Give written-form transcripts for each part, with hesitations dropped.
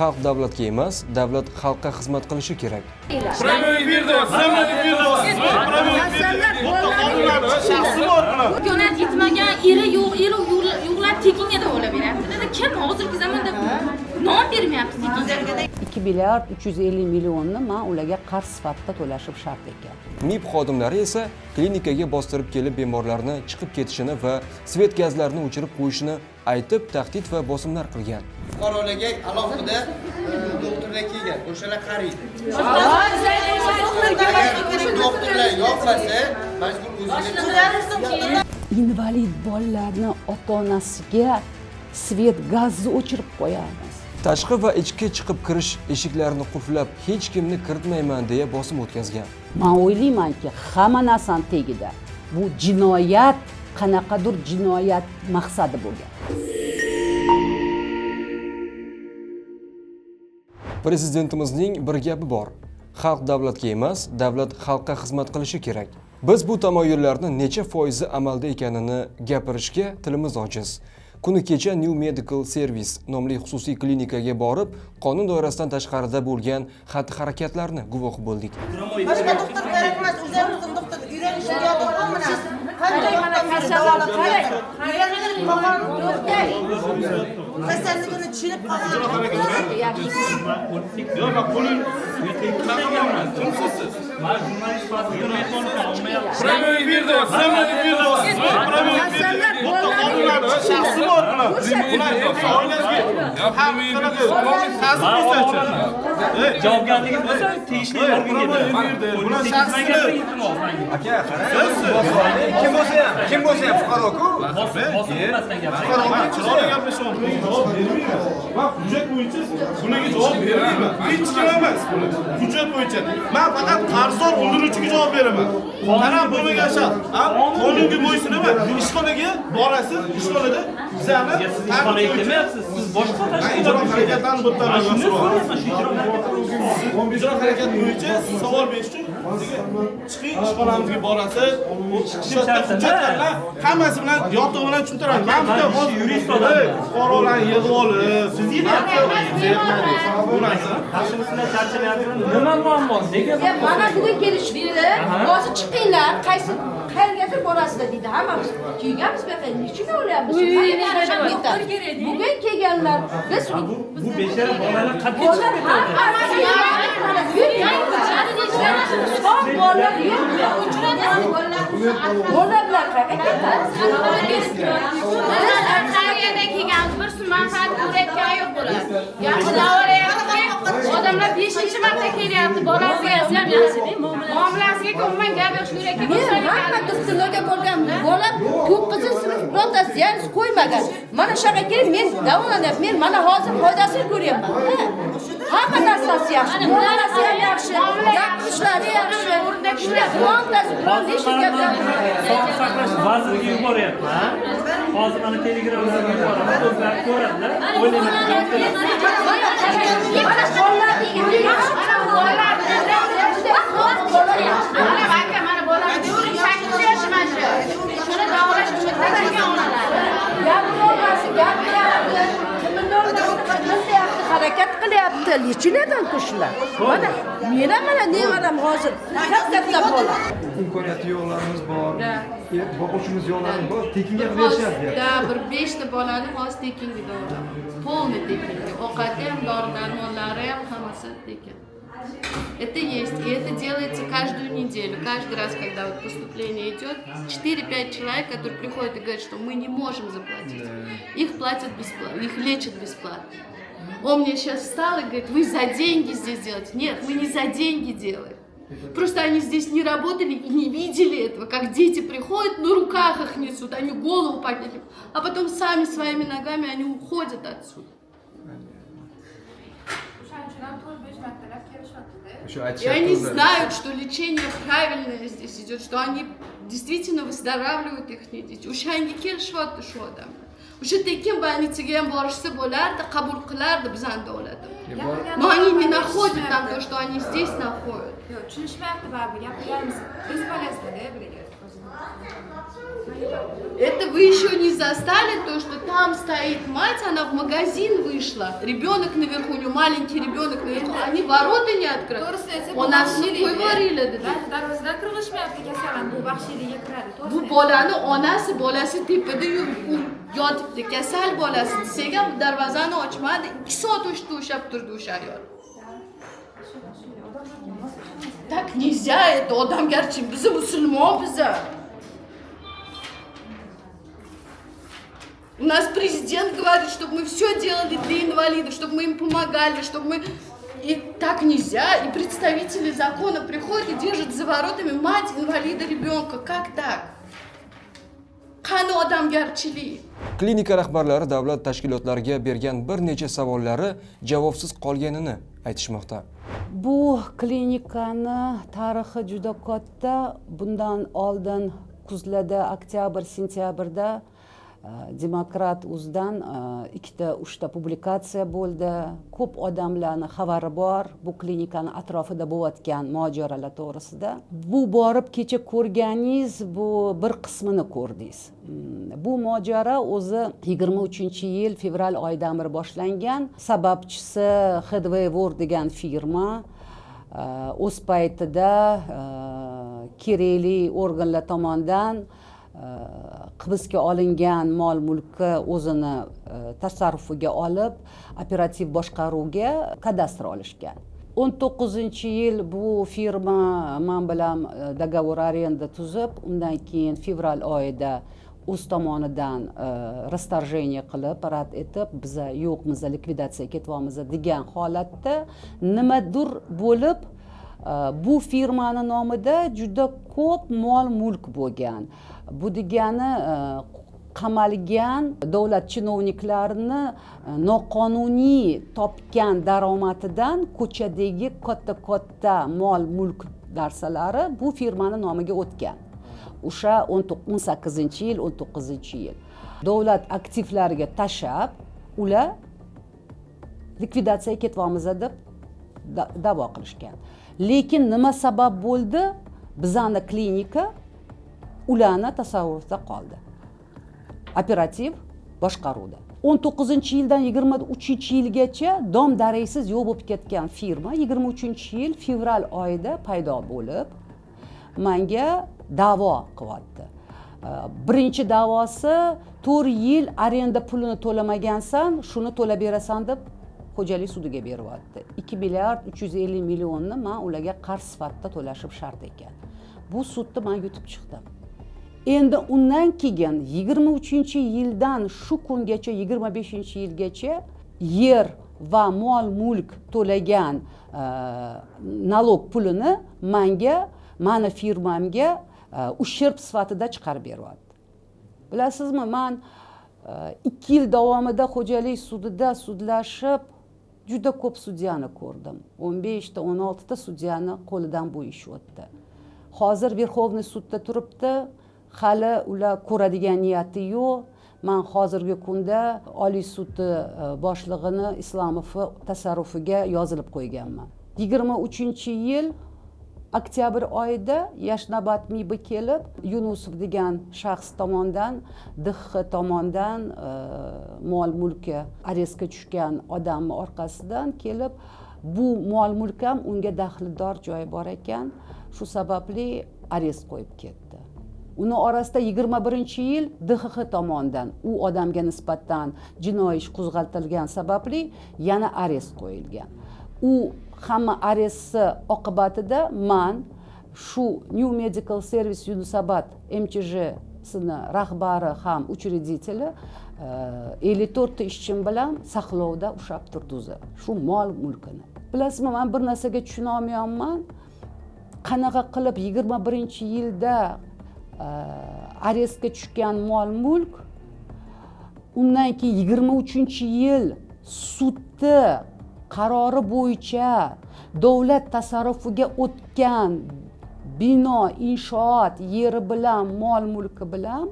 Xalq davlatga emas, davlat xalqqa xizmat qilishi kerak. Прямой efirda, прямой efirda, прямой efirda. Shaxsi bor bular. Imkoniyat yetmagan, eri yo'q, eri yo'qlar tekinga davolab beryapti. Kim hozirgi zamonda non bermayapti tekinga? 2 milliard 350 millionni man ularga qarz sifatida to'lashim shart ekan. MIB xodimlari esa klinikaga bostirib kelib, bemorlarni chiqib ketishini va свет, gazlarni o'chirib qo'yishini aytib, tahdid va bosimlar qilgan. Fuqarolarga alohida doktorlar kelgan, o'shalar qaraydi. Agar doktorlar yoqmasa, majbur o'zinglar. Invalid bolalarni ota onasiga свет, gazni o'chirib qo'yamiz. Tashqi va ichki chiqib kirish eshiklarini qulflab, hech kimni kiritmayman deya bosim o'tkazgan. Man o'ylaymanki, hamma narsani tagida bu jinoyat, qanaqadir jinoyat maqsadi bo'lgan. Prezidentimizning bir gapi bor: xalq davlatga emas, davlat xalqqa xizmat qilishi kerak. Biz bu tamoyillarni necha foizi amalda ekanini gapirishga tilimiz ojiz. Kuni kecha New Medical Service nomli xususiy klinikaga borib, qonun doirasidan tashqarida bo'lgan xatti harakatlarni guvohi bo'ldik. Boshqa doktor kerak emas, o'zimizning doktor uyranishib keldik mana. Qancha vaqtdan beri davolab keldik. Uyranib qolgan kasalligini tushunib qolgan. Yo'q, man qo'lim kimsiz siz? Man jurnalist sifatida Прямой efirda, прямой efirda, прямой efirda. Shaxsi bor bular. Bular oilasiga ham qanaqa ta'zim ko'rsatchi. Javobgarligi bo'lsa, tegishli organga beraman. Bular shaxsini Aka, qarang. Kim bo'lsa ham, kim bo'lsa ham fuqaro-ku. Bosim qilmasdan gapiring. Man chiroyli gaplashyapman, bunga javob bermayman. Man hujjat bo'yicha bularga javob bermayman. Hech kim emas bular. Hujjat bo'yicha. Man faqat qarzdor undiruvchiga javob beraman. Talab bo'lmagan shaxs. Ha, qonunga bo'ysunaman. Ishxonaga borasiz, ishxonada bizani Siz ishxonaga kelmayapsiz, siz boshqa Man ijro tashkilotga harakatlarini bu yerdan Man shuni so'rayapman. so'rayapman, shu ijro harakatini. Ijro harakat bo'yicha savol berish uchun bizga chiqing, ishxonamizga borasiz. Chiqishim shart emas. Hujjatlar bilan, hammasi bilan, yotig'i bilan tushuntiramiz. Man bitta Man hozir yurist odamman. Ey, fuqarolarni yig'ib olib, Siz yig'yapsiz. Bu narsa. Qarshimisizlar, charchamayapsizlar. Nima muammo? Nega? Ya, mana bugun kelishdi. Hozir chiqinglar, qaysi qayergadir borasizlar deydi. Hammamiz kuyganmiz bu yoqqa. Nechun o'lyapmiz? Bugun kelganlar. Biz Bu bechora bolalar qayerga chiqib ketadi? Sog' bolalar yo'q. Bolalar bilan qayerga ketadi? Qayerda kelganmiz, bir so'm manfaat ko'rayotgani yo'q bular. Yaxshi davolayapti. Odamlar 5-marta kelyapti bolasiga. Muomalasiga umuman gap yo'q, shu yurakka Men hamma doktorlarga borgan, bolam 9-sinf birortasi diagnoz qo'ymagan. Mana shu yoqqa kelib men davolanyapman. Men mana hozir foydasini ko'ryapman. Ha. Hamma narsasi yaxshi, muomalasi ham yaxshi, gapirishlari yaxshi. Shunday birontasi biron nechta gap gapirmagan. Sog'liqni saqlash vaziriga yuboryapman. Hozir mana Telegramga yuboraman, o'zlari ko'radilar. O'ylayman, javob beradi. Mana bolalarning yaxshi. Mana aka, mana bolam 8 yoshi mana shu. Shuni davolash uchun tashlangan onalar. Gapirolmasi gapiryapti, qimirlayapti, harakat qilyapti. Lechinadan shular. Mana men ham, mana nevaram hozir katta katta bola. Imkoniyati yo'qlarimiz bor, boquvchimiz yo'qlarimiz bor, tekinga qilib berishyapti. Да, bir beshta bolani hozir tekinga davolayapmiz. Полный tekinga. Ovqati ham, dori darmonlari ham, hammasi tekin. Это есть, и это делается каждую неделю. Каждый раз, когда вот поступление идет, 4-5 человек, которые приходят и говорят, что мы не можем заплатить, их платят бесплатно, их лечат бесплатно. Он мне сейчас встал и говорит: «Вы за деньги здесь делаете». Нет, мы не за деньги делаем. Просто они здесь не работали и не видели этого, как дети приходят, на руках их несут, они голову подняли, а потом сами своими ногами они уходят отсюда. O'shaning uchun ham 4-5 martalab kelishyapti-da. Shu И они знают, что лечение правильное здесь идет, что они действительно выздоравливают их дети. O'shanga kelishyapti shu odamlar. O'sha tekin больница ga ham borishsa bo'lardi, qabul qilardi bizani davlatimiz. Но они не находят там то, что они здесь находят. Yo'q, tushunishmayapti baribir, gapirganimiz бесполезно-da bularga. Это вы еще не застали то, что там стоит мать, она в магазин вышла, ребенок наверху, у нее маленький ребенок наверху, они ворота не открыли. To'g'risini aytsak, bu Onasini vahshiylik. Qo'yib yuboringlar dedi. Darvozadan kirgizishmayapti kasallarni, bu vahshiylikka kiradi. Bu To'g'risini bolani onasi, bolasi tepada yotibdi, kasal bolasi desak ham darvozani ochmadi, 2 soat o'sha ushlab turdi o'sha ayol. Так нельзя, это odamgarchilik, biz musulmon biza. У нас президент говорит, чтобы мы все делали для инвалидов, чтобы мы им помогали, чтобы мы. И так нельзя. И представители закона приходят и держат за воротами мать инвалида ребенка. Как так? Qani odamgarchilik? Klinika rahbarlari davlat tashkilotlariga bergan bir necha savollari javobsiz qolganini aytishmoqda. Bu klinikani tarixi juda katta. Bundan oldin kuzlarda, oktyabr, sentyabrda Demokrat uzdan ikkita, uchta publikatsiya bo'ldi. Ko'p odamlarni xabari bor bu klinikani atrofida bo'layotgan mojarolar to'g'risida. Bu borib kecha ko'rganingiz, bu bir qismini ko'rdingiz. Bu mojaro o'zi 23-yil fevral oyidan beri boshlangan. Sababchisi Headway World degan firma o'z paytida kerakli organlar tomonidan hibsga olingan mol mulkni o'zini tasarrufiga olib, operativ boshqaruvga kadastr olishgan. 19-yil bu firma man bilan договор аренда tuzib, undan keyin fevral oyida o'z tomonidan расторжение qilib, rad etib, biza yo'qmiz, likvidatsiya ketyapmiz degan holatda nimadir bo'lib, bu firmani nomida juda ko'p mol mulk bo'lgan. Bu degani qamalgan davlat chinovniklarini noqonuniy topgan daromadidan ko'chadagi katta katta mol mulk narsalari bu firmani nomiga o'tgan. O'sha 18-yil, 19-yil davlat aktivlariga tashlab, ular likvidatsiyaga ketyapmiz deb da'vo qilishgan. Lekin nima sabab bo'ldi? Bizani klinika ularni tasarrufida qoldi. Operativ boshqaruvda. 19-yildan 23-yilgacha dom daraksiz yo'q bo'lib ketgan firma 23-yil fevral oyida paydo bo'lib, menga da'vo qilyapti. Birinchi da'vosi 4 yil arenda pulini to'lamagansan, shuni to'lab berasan deb xo'jalik sudiga beryapti. 2 milliard 350 millionni men ularga qarz sifatida to'lashim shart ekan. Bu sudni men yutib chiqdim. Endi undan keyin 23-yildan shu kungacha 25-yilgacha yer va mol mulk to'lagan nalog pulini menga, mani firmamga ущерб sifatida chiqarib beryapti. Bilasizmi, men 2 yil davomida xo'jalik sudida sudlashib juda ko'p sudyani ko'rdim. 15 ta, 16 ta sudyani qo'lidan bu ish o'tdi. Hozir Verxovniy sudda turibdi, hali ular ko'radigan niyati yo'q. Men hozirgi kunda Oliy sudi boshlig'ini Islomovni tasarrufiga yozilib qo'yganman. 23-yil oktyabr oyida Yashnobod MIBi kelib, Yunusov degan shaxs tomonidan, DX tomonidan mol mulki arestga tushgan odamni orqasidan kelib, bu mol mulk ham unga daxldor joyi bor ekan, shu sababli arest qo'yib ketdi. Uni orasida 21-yil DXX tomonidan u odamga nisbatan jinoiy ish qo'zg'atilgan sababli yana arest qo'yilgan. U hamma aresti oqibatida man shu New Medical Service Yunusobod MCHsini rahbari ham учредители 54 ta ishchim bilan saqlovda ushlab turdi o'zi shu mol mulkini. Bilasizmi, men bir narsaga tushuna olmayapman. Qanaqa qilib 21-yilda arestga tushgan mol mulk undan keyin 23-yil sudni qarori bo'yicha davlat tasarrufiga o'tgan bino, inshoot yeri bilan, mol mulki bilan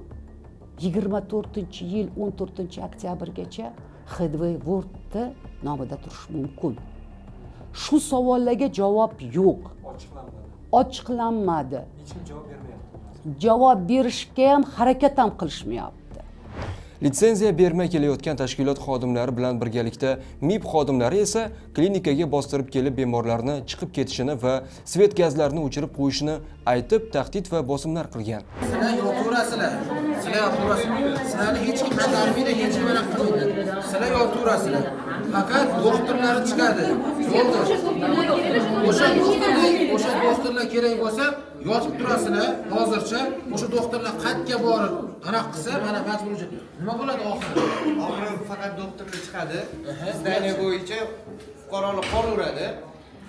24-yil 14-oktyabrgacha Headway World'ni nomida turishi mumkin. Shu savollarga javob yo'q. Ochiqlanmadi. Ochiqlanmadi. Hech kim javob bermayapti. Javob berishga ham harakat ham qilishmayapti. Litsenziya bermay kelayotgan tashkilot xodimlari bilan birgalikda MIB xodimlari esa klinikaga bostirib kelib bemorlarni chiqib ketishini va svet gazlarini o'chirib qo'yishini aytib tahdid va bosimlar qilgan. Sizlar yotaverasizlar. Sizlar yotaverasizlar. Sizlarni hech kim chiqarmaydi, hech kim anaqa qilmaydi. Sizlar yotaverasizlar. Faqat doktorlari chiqadi. Bo'ldi. O'sha doktorlar kerak bo'lsa, yotib turasizlar hozircha. O'sha doktorlar qayerga borib anaqa qilsa, mana majbur. Nima bo'ladi oxiri? Oxiri faqat doktorlar chiqadi. Zdaniya bo'yicha fuqarolar qolaveradi.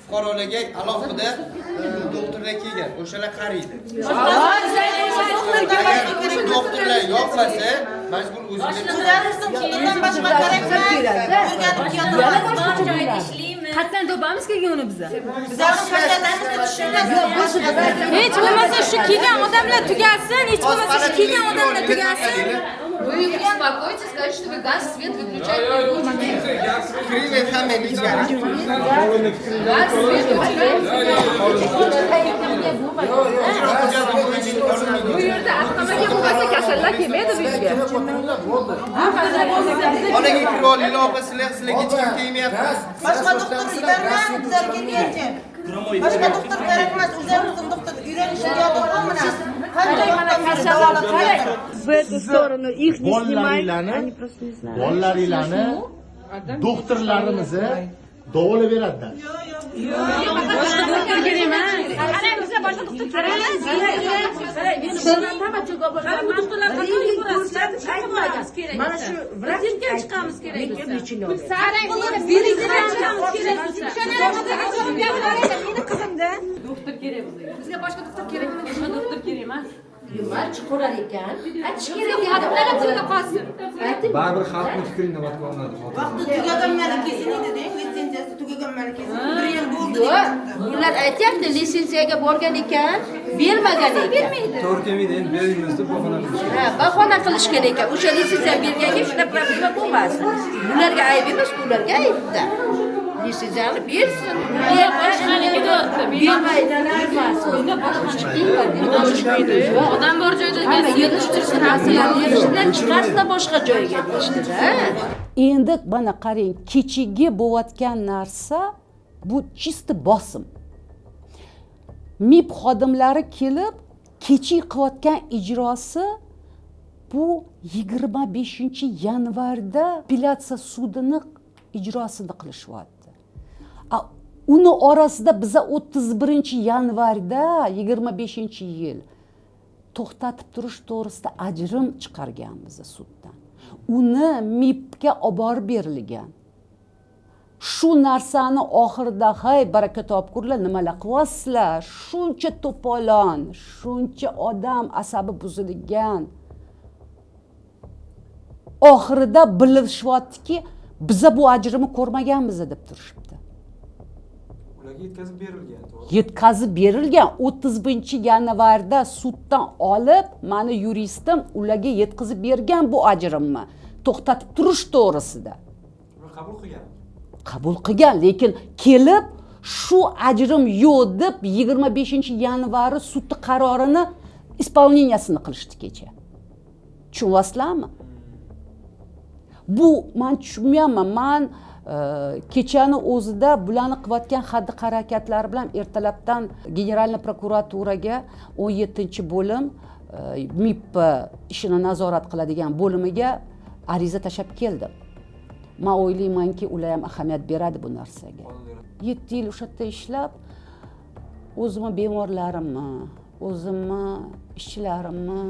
Fuqarolarga alohida doktorlar kelgan, o'shalar qaraydi. Doktorlar yoqmasa, majbur o'zinglar. Boshqa Qatdan topamiz kelgan uni biza. Hech bo'lmasa shu kelgan odamlar tugasin, hech bo'lmasa shu kelgan odamlar tugasin. Вы их успокойте, скажите, что вы газ, свет выключать не будете. Газ, свет выключать. Bu yerda avtomaga bo'lmasa kasallar kelmaydi bu yerga. Xonaga kirib olinglar, opa, sizlarga hech kim tegmayapti. Boshqa doktor yubormang, bizlar kelgancha. Boshqa doktor kerak emas, o'zlarimizning doktor uyranishib yotyapman mana. Qancha vaqtdan beri davolatib. В эту сторону их не снимать. Они просто не знают. Bolalaringlarni doktorlarimizni davolab beradilar. Boshqa doktor kerak emas. Qarang, bizga boshqa doktor kerak emas. Mana shu vrach chiqamiz kerak. Meni qizimda doktor kerak bizga. Bizga boshqa doktor kerak emas. Boshqa doktor kerak emas. Nima chiqarar ekan? Aytish kerak. Odamlar tilda qolsin. Baribir xalqning fikri inobatga olinadi. Vaqti tugagan mali kelsin edi, deng, litsenziyasi tugagan mali kelsin. Bir yil bo'ldi. Yo'q, ular aytyapti, litsenziyaga borgan ekan, bermagan ekan. To'g'ri kelmaydi, endi bermaymiz deb bahona qilishgan. Ha, bahona qilishgan ekan. O'sha litsenziya berganga shunda problema bo'lmasdi. Ularga ayb emas, ularga aybda. Litsenziyani bersin. Bermaydi, bermasin. Odam bor joyda chiqarsizlar boshqa joyga deyishdida. Endi mana qarang, kechigi bo'layotgan narsa bu чисто bosim. MIB xodimlari kelib kechik qilayotgan ijrosi bu 25-yanvarda apellyatsiya sudini ijrosini qilishyapti. Uni orasida biza 31-yanvarda 25-yil to'xtatib turish to'g'risida ajrim chiqarganmiz suddan. Uni MIBga olib borib berilgan. Shu narsani oxirida hay baraka topkurlar, nimalar qilyapsizlar? Shuncha to'polon, shuncha odam asabi buzilgan. Oxirida bilishyaptiki, biza bu ajrimni ko'rmaganmiz deb turishibdi. Ularga yetkazib berilgan, to'g'ri? Yetkazib berilgan 31-yanvarda suddan olib, meni yuristim ularga yetkazib bergan bu ajrimni to'xtatib turish to'g'risida. Ular qabul qilgan. Qabul qilgan, lekin kelib shu ajrim yo'q deb 25-yanvari sud qarorini исполнениесini qilishdi kecha. Tushunyapsizlarmi? Bu men tushunmayapman. Men kechani o'zida bularni qilayotgan xatti harakatlari bilan ertalabdan Generalniy prokuraturaga 17-bo'lim MIB ishini nazorat qiladigan bo'limiga ariza tashlab keldim. Men o'ylaymanki, ular ham ahamiyat beradi bu narsaga. 7 yil o'sha yerda ishlab, o'zimni bemorlarimni, o'zimni ishchilarimni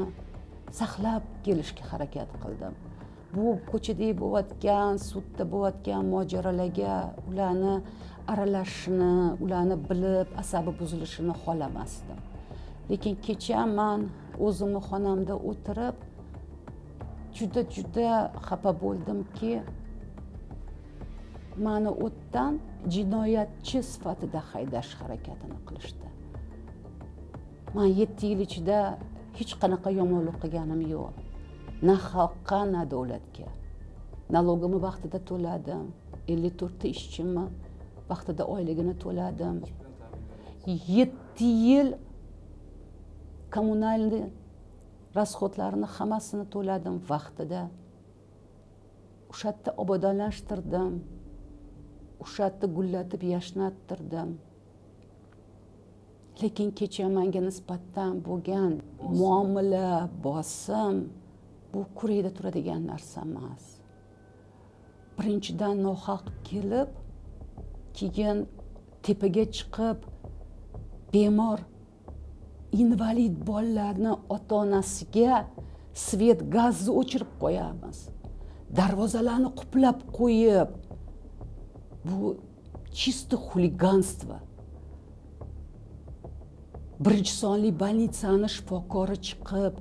saqlab kelishga harakat qildim. Bu ko'chada bo'layotgan, sudda bo'layotgan mojarolarga ularni aralashishini, ularni bilib asabi buzilishini xohlamasdim. Lekin kecha men o'zimni xonamda o'tirib juda-juda xafa bo'ldimki, meni o'tdan jinoyatchi sifatida haydash harakatini qilishdi. Men 7 yil ichida hech qanaqa yomonlik qilganim yo'q. Na xalqqa, na davlatga. Налогimni vaqtida to'ladim. 54 ta ishchimni vaqtida oyligini to'ladim. 7 yil Коммунальный расход larini hammasini to'ladim vaqtida. O'sha yerda obodonlashtirdim, o'sha yerda gullatib yashnattirdim. Lekin kecha menga nisbatan bo'lgan muomala, bosim bu kurakda turadigan narsa emas. Birinchidan nohaq kelib, keyin tepaga chiqib bemor invalid bolalarni ota-onasiga свет, gazni o'chirib qo'yamiz, darvozalarni quplab qo'yib, bu чисто хулиганство. Birinchi sonli больница ni shifokori chiqib,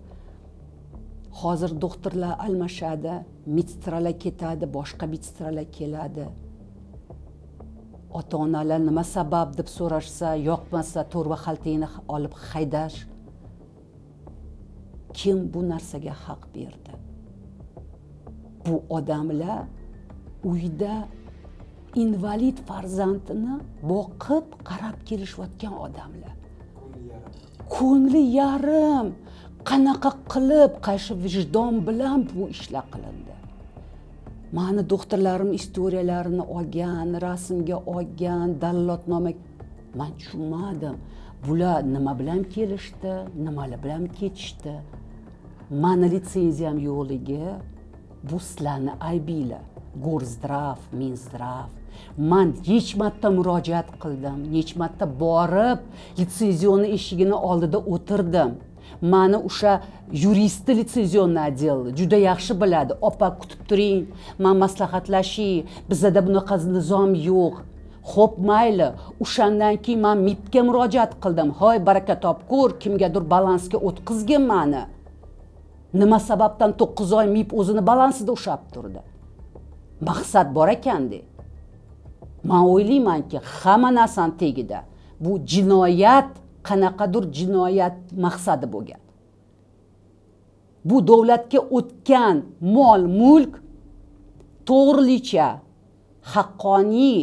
hozir doktorlar almashadi, медсестра lar ketadi, boshqa медсестра lar keladi. Ota onalar nima sabab deb so'rashsa, yoqmasa to'rva xaltangni olib haydash. Kim bu narsaga haq berdi? Bu odamlar uyda invalid farzandini boqib qarab kelishayotgan odamlar. Ko'ngli yarim. Qanaqa qilib, qaysi vijdon bilan bu ishlar qilindi? Mani doktorlarim istoriyalarini olgan, rasmga olgan, dalolatnoma. Man tushunmadim. Bular nima bilan kelishdi, nimalar bilan ketishdi? Mani litsenziyam yo'qligi bu sizlarni aybinglar. Горздрав, Минздрав. Man necha marta murojaat qildim, necha marta borib лицензионный eshigini oldida o'tirdim. Mani o'sha yuristi лицензионный отдел juda yaxshi biladi. Opa, kutib turing, man maslahatlashiy, bizada bunaqa nizom yo'q. Xo'p, mayli. O'shandan keyin man MIBga murojaat qildim. Hoy, baraka topkur, kimgadir balansga o'tkazgin mani. Nima sababdan 9 oy MIB o'zini balansida ushlab turdi? Maqsad bor ekanda. Man o'ylaymanki, hamma narsani tagida bu jinoyat, qanaqadir jinoyat maqsadi bo'lgan. Bu davlatga o'tgan mol mulk to'g'rilicha haqqoniy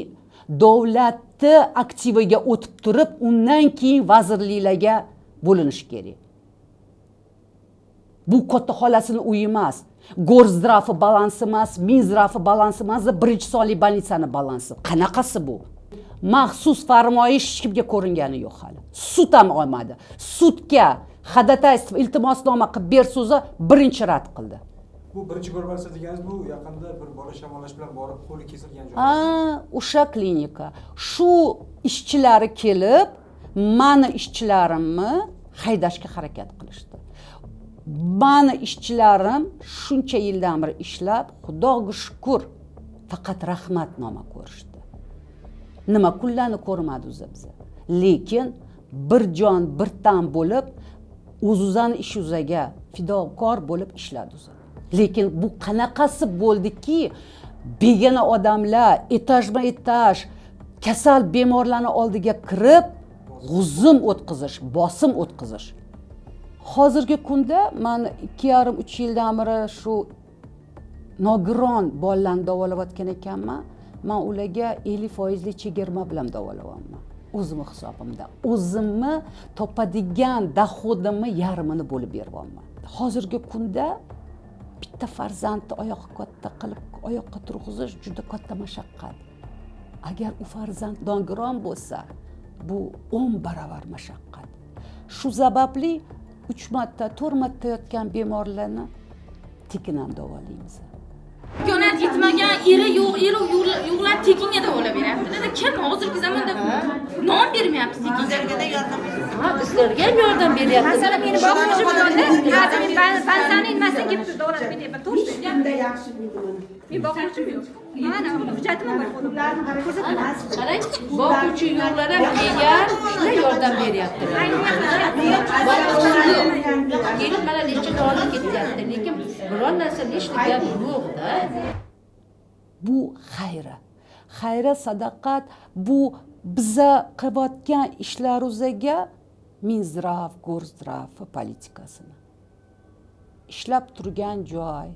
davlatni aktiviga o'tib turib, undan keyin vazirliklarga bo'linishi kerak. Bu katta xolasini uyi emas, Горздрав i balansi emas, Минздрав i balansi emas, birinchi sonli больница ni balansi. Qanaqasi bu? Maxsus farmoyish hech kimga ko'ringani yo'q hali. Sud ham olmadi. Sudga ходатайство, iltimosnoma qilib berso'zi birinchi rad qildi. Bu birinchi ko'rbalsa deganingiz bu yaqinda bir bola shamollash bilan borib qo'li kesilgan joy. Ha, o'sha klinika. Shu ishchilari kelib, mani ishchilarimni haydashga harakat qilishdi. Mani ishchilarim shuncha yildan beri ishlab, Xudoga shukr, faqat rahmatnoma ko'rishdi. Nima kunlarni ko'rmadi o'zi biza. Lekin bir jon bir tan bo'lib, o'z-o'zini ish yuzaga fidokor bo'lib ishladi o'zi. Lekin bu qanaqasi bo'ldiki, begona odamlar etajma-etaj kasal bemorlarni oldiga kirib, g'uzum o'tkazish, bosim o'tkazish. Hozirgi kunda men 2,5-3 yildan beri shu nogiron bolalarni davolayotgan ekanman. Men ularga 50% chegirma bilan davolayapman. O'zimni hisobimda, o'zimni topadigan dohodimni yarmini bo'lib beryapman. Hozirgi kunda bitta farzandni oyoqqa katta qilib, oyoqqa turg'izish juda katta mashaqqat. Agar u farzand nogiron bo'lsa, bu 10 barobar mashaqqat. Shu sababli 3 marta, 4 marta yotgan bemorlarni tekin ham davolaymiz. Imkoniyat yetmagan, eri yo'q, eri yo'qlar tekinga davolab beryapti. Kim hozirgi zamonda non bermayapti tekinga? Ha, bizlarga ham yordam beryapti. Masalan, meni boquvchim bo'ldi. Hozir men farzandni inmasdan kelib turdi, davolab beryapman. To'g'risi. Bunda yaxshi bildim. Men boquvchim yo'q. Mana hujjatim bor qo'limda. Qarang, boquvchi yo'qlar ham kelgan, shunday yordam beryaptilar. Boquvchi yo'q. Kelib mana necha dori ketyapti, lekin biron narsa nechta gap yo'q-da. Bu xayra. Xayra, sadaqat, bu biza qilayotgan ishlarimizga Минздрав, Горздрав politikasini. Ishlab turgan joy,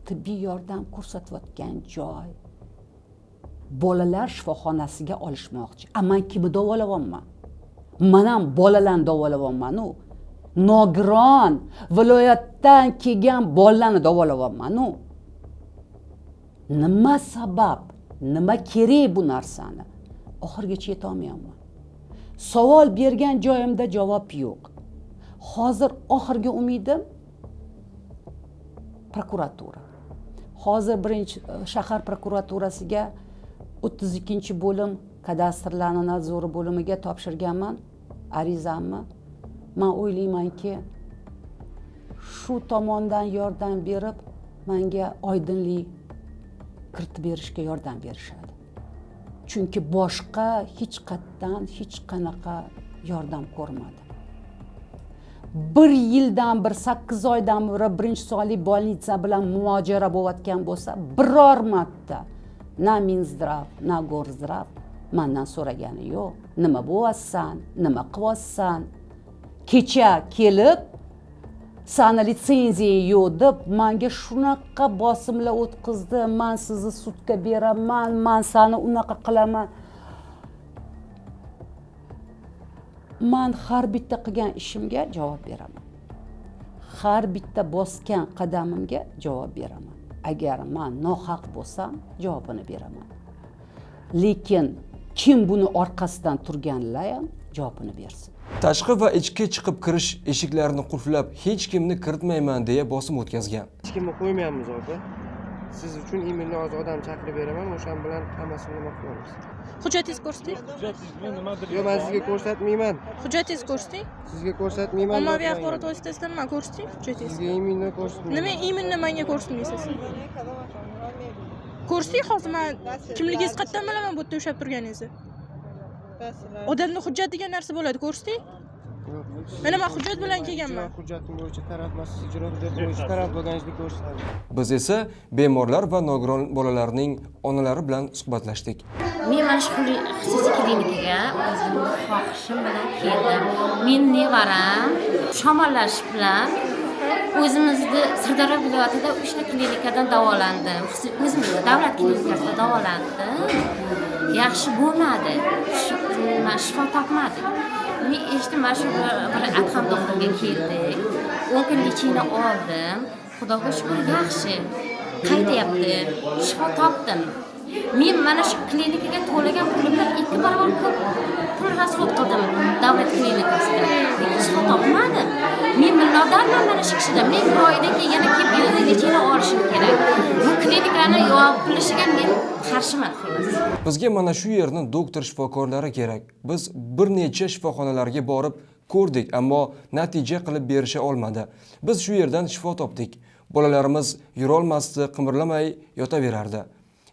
tibbiy yordam ko'rsatayotgan joy, bolalar shifoxonasiga olishmoqchi. A men kimni davolayapman? Man ham bolalarni davolayapman-u. Nogiron viloyatdan kelgan bolalarni davolayapman-u. Nima sabab, nima kerak bu narsani? Oxirigacha yetolmayapman. Savol bergan joyimda javob yo'q. Hozir oxirgi umidim prokuratura. Hozir birinchi shahar prokuraturasiga 32-bo'lim kadastrlarni nadzori bo'limiga topshirganman arizamni. Men o'ylaymanki, shu tomondan yordam berib, menga oydinlik kiritib berishga yordam berishadi. Chunki boshqa hech qayerdan hech qanaqa yordam ko'rmadim. 1 yildan bir 8 oydan beri birinchi sonli bolnitsa bilan mojaro bo'layotgan bo'lsa, biror marta na Minzdrav, na Gorzdrav mendan so'ragani yo'q. Nima bo'lyapsan, nima qilyapsan? Kecha kelib sani litsenziyang yo'q deb menga shunaqa bosimlar o'tkazdi. Men sizni sudga beraman, men seni unaqa qilaman. Man har bitta qilgan ishimga javob beraman. Har bitta bosgan qadamimga javob beraman. Agar men nohaq bo'lsam, javobini beraman. Lekin kim buni orqasidan turganlar ham javobini bersin. Tashqi va ichki chiqib kirish eshiklarini qulflab, hech kimni kiritmayman deya bosim o'tkazgan. Hech kimni qo'ymayapmiz opa. Siz uchun imminni hozir odam chaqirib beraman, o'shan bilan hammasini nima qilamiz. Hujjatingizni ko'rsating. Yo'q, men sizga ko'rsatmayman. Hujjatingizni ko'rsating. Sizga ko'rsatmayman. Ommaviy axborot vositasidan men ko'rsating hujjatingizni. Sizga imminni ko'rsatmayman. Nima imminni menga ko'rsatmaysiz? Ko'rsating hozir, men kimligingizni qayerdan bilaman bu yerda ushlab turganingizni? Odamda hujjat degan narsa bo'ladi, ko'rsating. Mana men hujjat bilan kelganman. Hujjatim bo'yicha taraf emas, siz ijro hujjati bo'yicha taraf bo'lganingizni ko'rsatadi. Biz esa bemorlar va nogiron bolalarning onalari bilan suhbatlashdik. Men mana shu xususiy klinikaga o'zimning xohishim bilan keldim. Men nevaram shamollash bilan o'zimizni Sirdaryo viloyatida 3 ta klinikadan davolandim. O'zimizni davlat klinikasida davolandim. Yaxshi bo'lmadi. Shifo topmadik. Men eshitdim, mana shu bir Adham doktorga keldik. 10 kun lechini oldim. Xudoga shukr, yaxshi. Qaytayapti. Shifo topdim. Men mana shu klinikaga to'lagan pulimdan 2 barobar ko'p pul rasxod qildim davlat klinikasida. Lekin shifo topmadim. Men minnatdorman mana shu kishidan. Men bir oydan keyin yana kelib bu yerda lechini olishim kerak. Bu klinikani yopilishiga men qarshiman xullas. Bizga mana shu yerni doktor shifokorlari kerak. Biz bir necha shifoxonalarga borib ko'rdik, ammo natija qilib berisha olmadi. Biz shu yerdan shifo topdik. Bolalarimiz yurolmasdi, qimirlamay yotaverardi.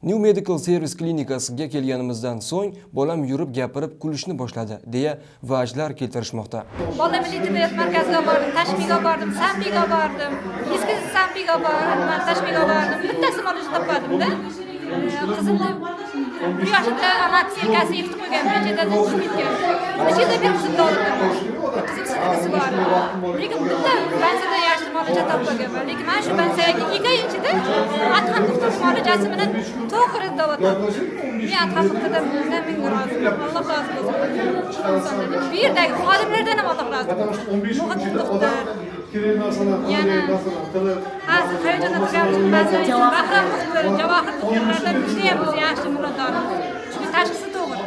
New Medical Service klinikasiga kelganimizdan so'ng bolam yurib, gapirib, kulishni boshladi, deya vajlar keltirishmoqda. Bolam tibbiyot markaziga bordim, Tashmiga bordim, Sambiga bordim, eski Sambiga bordim, Tashmiga bordim. Bittasi muolaja topmadim-da. Qizimni 1 yoshida amaki yelkasi yirtib qo'ygan, bechada tushib ketgan. Necha yildan beri qizimni oldim. Qizim sidqisi bor. Lekin bitta bansadan yaxshi muolaja topmaganman. Lekin mana shu bansaga 2 oy ichida Adham doktor muolajasi bilan to'g'ri davo topdim. Men Adham doktordan ming roziman. Alloh rozi bo'lsin. Bu yerdagi xodimlardan ham Alloh rozi bo'lsin. Muhitdin doktor. Yana hozir hayajonda turganmiz. Ba'zan Bahrom doktor, Javohir doktorlardan judayam biz yaxshi minnatdormiz. Chunki tashxisi to'g'ri.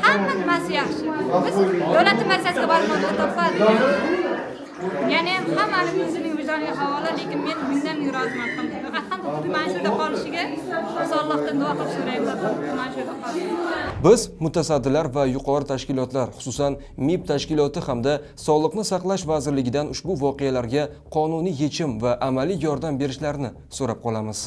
Hamma nimasi yaxshi. Biz davlat markaziga borib muolaja topmadik. Yana ham hammani o'zining vijdoniga havola, lekin men bundan roziman. Adham doktor mana shu yerda qolishiga biz Allohdan duo qilib so'raymiz. Mana shu yerda qolsin. Biz mutasaddilar va yuqori tashkilotlar, xususan MIB tashkiloti hamda Sog'liqni saqlash vazirligidan ushbu voqealarga qonuniy yechim va amaliy yordam berishlarini so'rab qolamiz.